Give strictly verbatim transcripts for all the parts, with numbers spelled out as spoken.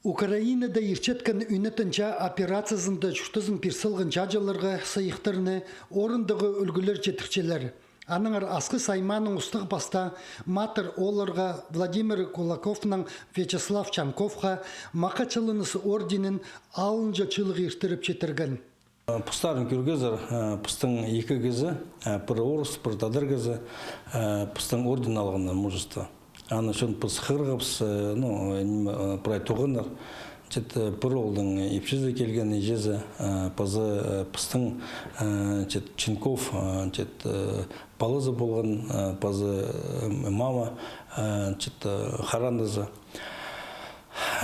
Украинада иртчеткен ӱнетін чаа операциязында чуртазын пир салған чааҷыларға сыйыхтарны орындағы ӱлгӱлер читірчелер. Аннаңар Асхыс аймааның устағ-пастаа матыр оолларға Владимир Кулаковнаң Вячеслав Чанковха Махачылыныс орденін алынҷа чылығ иртіріп читірген. Постарын кӧргезер, э, пістің ікі кізі, э, пір орыс, пір тадар кізі, э, пістің орден алғаннар, мужество. Аны ӱчӱн піс хығырғабыс, э, ну, э, ниме, э, прай туғаннар, чет, э, пір оолдың ипчізі килген, іҷезі, э, паза, э, пістің, э, чет, Чанков, э, чет, э, палазы полған, э, паза, э, мама, э, чет, э, харандазы.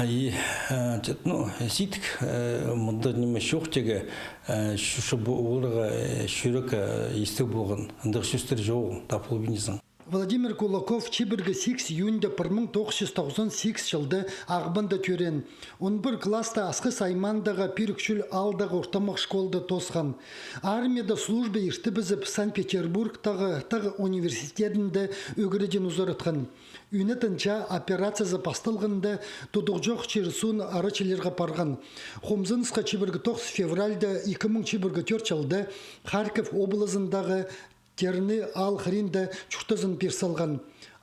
И, э, чет, ну, сидік, э, мында ниме чох тігі, э, чу-, чу-, бу-, оларға, э, чӱрек, э, истіг полған, андағ сӧстер чоғыл, тап полбинчазың. Владимир Кулаков чибіргі сигіс июньда пір муң тоғыс чӱс тоғызон сигіс чылда Ағбанда тӧреен. Он пір класста Асхыс аймаандағы Пирік Чӱл аалдағы ортымах школада тоосхан. Армияда служба иртібізіп, Санкт-Петербургтағы тағ университетінде ӱгредін узаратхан. Ӱнетін чаа операциязы пасталғанда тудығҷох чир-суун арачылирға парған. Хомзынысха чибіргі тоғыс февральда ікі муң чибіргі тӧрт чылда Харьков облазындағы Терні аал хыринда чуртазын пир салған.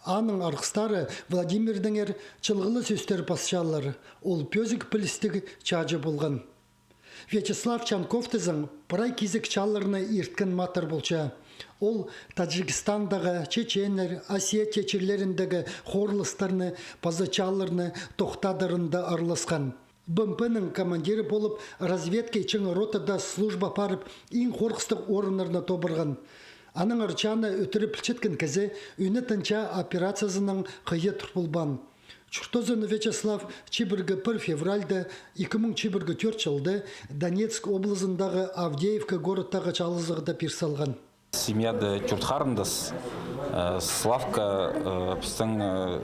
Аның арғыстары Владимирдеңер чылғылығ сӧстер пасчалар. Ол пӧзік пілістіг чааҷы полған. Вячеслав Чанков тізең прай кизек чааларны ирткен матыр полча. Ол Таджикстандағы чеченнер, Осетия чирлеріндегі хорластарны паза чааларны тохтадырында араласхан. Б М П-нің командирі полып, разведка ічіг ротада служба парып, иң хорғыстығ орыннарны тобырған. Аннаңар чааны ӧтіре пілчеткен кізі ӱнетін чаа операциязынаң хыйа тур полбаан. Чуртазын Вячеслав чибіргі пір февральда ікі муң чибіргі тӧрт чылда Донецк облазындағы Авдеевка городтағы чаалазығда пир салған. Семьяда тӧрт харындас, э, Славка, э, пістің, э,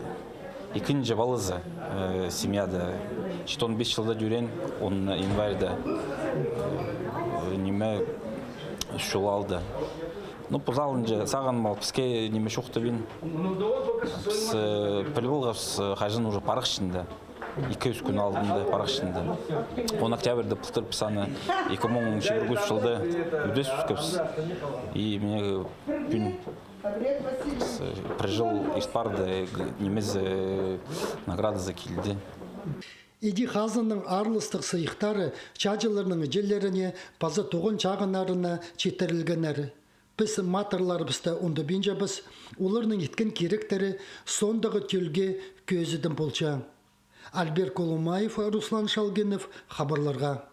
ікінҷі палазы, э, семьяда. Читон пис чылда тӧреен, он январьда, э, ниме, чол алды. Ну, пу залынҷа сағам ал, піске ниме чоохтабин. Піс, э, піліп алғабыс, э, хаҷан уже парых ӱчӱн дее. Ікі-ӱс кӱн алнында парых ӱчӱн дее. Он октябрьда пылтыр піс аны ікі муң чибіргі ӱс чылда ӱдес ӧскебіс. И мына пӱӱн піс, э, пір чыл ирт парды, г-, нимезі, э, наградазы килді. Іди хазнаның араластығ сыйыхтары чааҷыларның іҷелеріне паза туған чағыннарына читірілгеннер. Піс матырларыбысты ундубинчабыс, оларның иткен киректері соондағы тӧлге кӧзідім полча. Альберт Колумаев, Руслан Шалгинов, хабарларға.